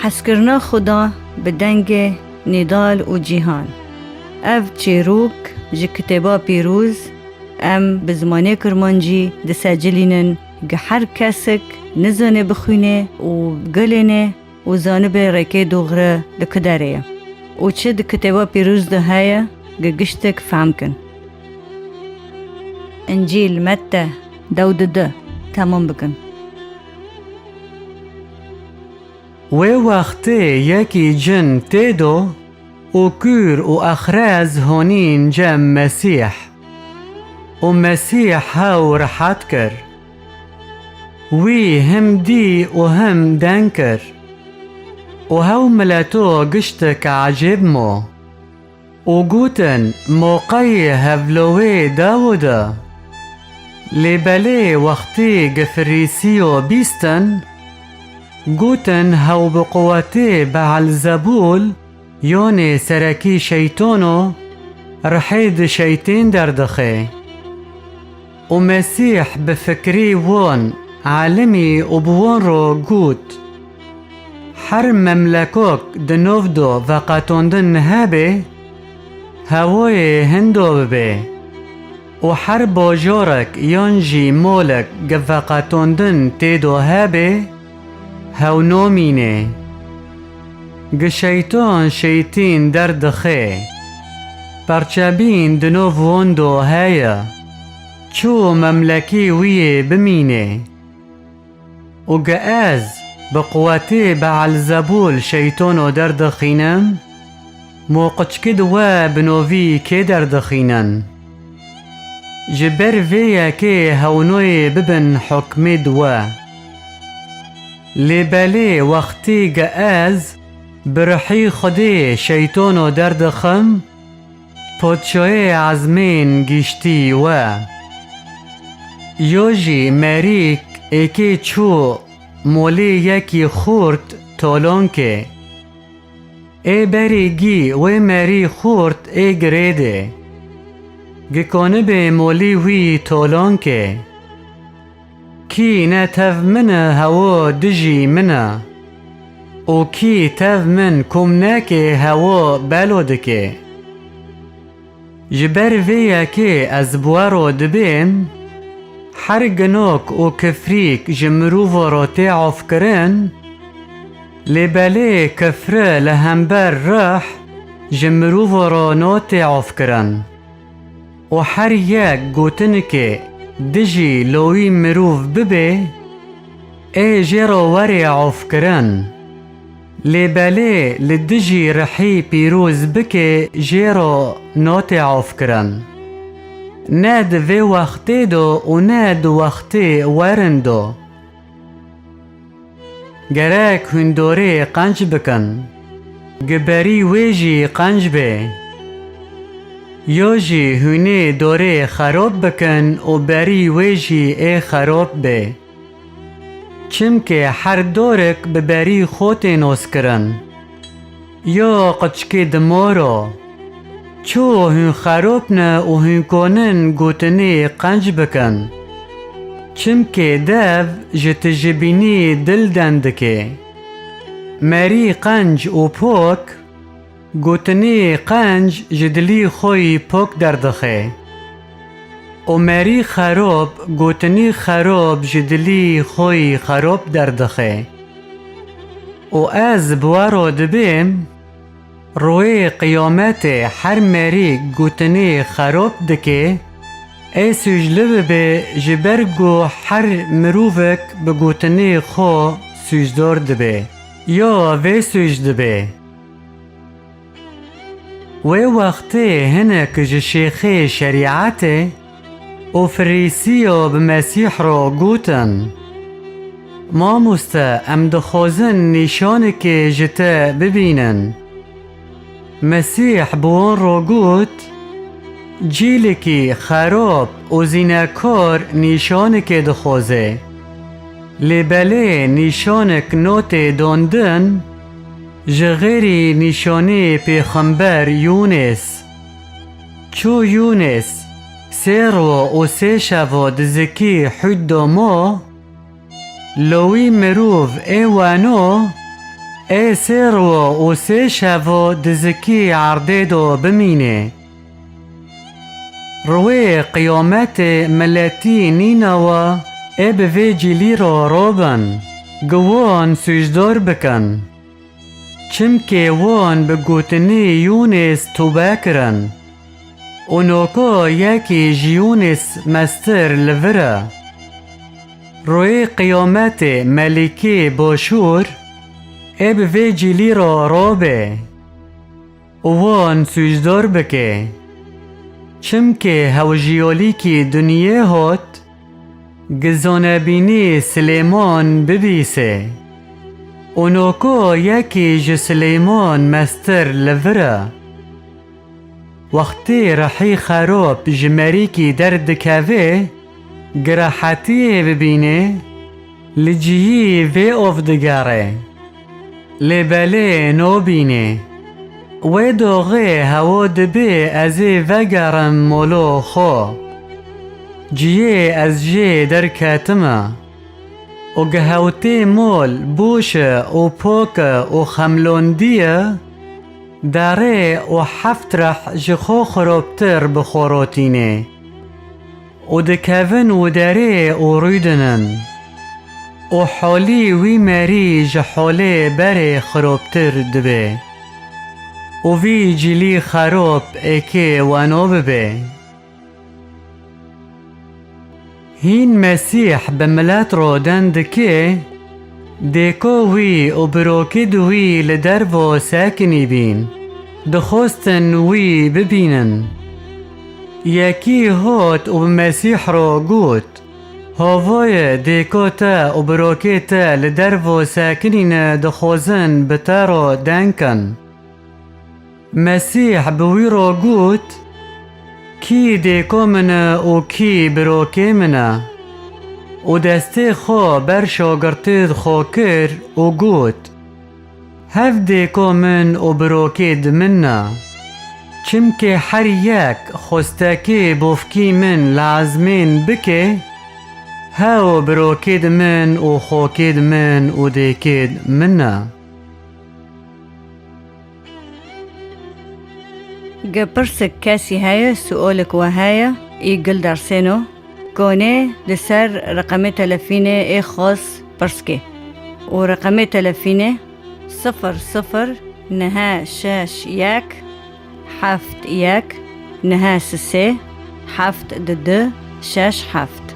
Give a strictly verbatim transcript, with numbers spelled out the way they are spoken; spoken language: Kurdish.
Hezkirina Xuda bi dengê Nîdal û Cîhan. Ev çîrok ji Kitêba Pîroz em bi zimanê Kirmancî disecilînin, gi her kesik nizane bixwîne û gelêne û zanibe rêkê doxre li ku derê ye û çi di Kitêba Pîroz de heye, gi giştek fehm kin. Încîl Mette dew di du temam bikin. Wê wextê yekî cin tê do û kûr û exrez honîn cem Mesîh. Û Mesîh hew rehet kir. Wî him dî û him deng kir. Û hew mileto giştek ecêb mo. Û gotin, moqeyê hevlowê Dawid e. Lê belê wextî gi Firîsiyo bîstin, gotin, hew bi quwetê Beelzebûl, yanê serekî şeytano, rihê di şeytên derdixe. Û Mesîh bi fikrî wan elimî û bi wan re got, her memlekok di nav de veqetandin hebe, hewayê hinda bibe û her bajarek yan jî malek gi veqetandin tê de hebe, hew namîne. Gi şeytan şeytîn derdixe. Perçebîn di nav wan de heye. Çû memlekî wî yê bimîne. Û gi ez bi quwetê Beelzebûl şeytano derdixînim, moqiçkid we bi novî kê derdixînin? Ji ber vê yekê hewnoyê bibin hukmê di we. Lê belê wextî gi ez bi rihî Xwedê şeytano derdixim, podşoyê ezmên giştî we. Yo jî merîk êkê çû molê yekî xurt tolonke. Ê berî gî wê merî xurt ê girê de. Gi konibê molî wî tolonke. Kî ne tev min e hewo dijî min e. Û kî tev min kom neke hewo belo dike. Ji ber vê yekê ez bi we re dibêm, her ginok û kifrîk ji mirovo re tê afkirin, lê belê kifri li hember rih ji mirovo re notê afkirin. Û her yek gotinike dijî lowî mirov bibe, ê jê re were afkirin. Lê belê li dijî rihî pîroz bike jê re notê afkirin. Ne di vê wextê de û ne di wextê werin de. Gerek hûn dorê qenc bikin. Gi berî wê jî qenc be. Yo jî hûnê dorê xerab bikin û berî wê jî ê xerab be. Çimkî her dorek bi berî xwe tê noskirin. Yo qiçkê dimoro. Çû hûn xerop ne û hûn konin gotinê qenc bikin. Çimkê dev ji tijibînî dil dendike. Merî qenc û pok, gotinê qenc ji dilî xwe yî pok derdixe. Û merî xerop, gotinî xerop ji dilî xwe yî xerop derdixe. Û ez bi we re dibêm, royê qiyametê her merî gotinê xerop dike, ê sûcli bibe, ji ber ku her mirovek bi gotinê xwe sûcdar dibe, ya vê sûc dibe. Wê wextê hinek ji şêxê şerîetê û Firîsiyo bi Mesîh re gotin, Mamoste, em dixwazin nîşanekê ji te bibînin. Mesîh bi wan re got, Cîlekî xerab û zînekar nîşanekê dixwaze. Lê belê nîşanek notê dandin, ji xêrî nîşanê pêxember Yûnês. Çû Yûnês sê ro û sê şevo di zikî hût de mo, lowî mirov ê weno, Ê sê rû û sê şevo di zikî erdê do bimînê. Rûyê qiyametê miletî Nînewe ê bi vê cîlî ro robin, gi wan sûcdor bikin. Çimkê wan bi gotinê Yûnês tobe kirin. Û noko yekî ji Yûnês mestir li vir e. Rûyê qiyametê melîkê başûr ê bi vê cîlî ro robê û wan sûcdor bike. Çimkê hewjiyolîkî dinyê hot, gi zonebînî Silêman bibîsê. Û noko yekî ji Silêman mestir li vir e. Wextê rihî xerop ji merîkî derdikevê, gi rehetiyê bibînê, li cihî vê ov digere. Lê belê nobînê. Wê doxê hewo dibê ez ê vegerim molo xo. Cihê ez jê derketime. Û gi hewtê mol, boş e û pok e û xemlondî ye, derê û heft reh ji xo xiroptir bi xo rotînê. Û dikevin û derê û rûdinin. Û holî wî merî ji holê berê xiroptir dibe. Û vî cîlî xerop êkê weno bibe. Hîn Mesîh bi milet ro den dike, dêko wî û birokêd wî li dervo sekinî bîn, dixwestin wî bibînin. Yekî hot û bi Mesîh ro got, Hovoye dêko te û birokê te li dervo sekinîne dixwazin bi te ro den kin. Mesîh bi wî ro got, Kî dêko min e û kî birokê min e? Û destê xwe ber şagirtêd xwe kir û got, Hev dêko min û birokêd min e. Çimkê her yek xwestekê bofkî min lazimên bike, hew birokêd min û xokêd min û dêkêd min e. Ge pirsik kesî heye, suolik we heye, î gil dersêno, konê di ser reqemê telefînê ê xos pirskê. Û reqemê telefînê sifir sifir neh şeş yek heft yek neh sisê heft du du şeş heft.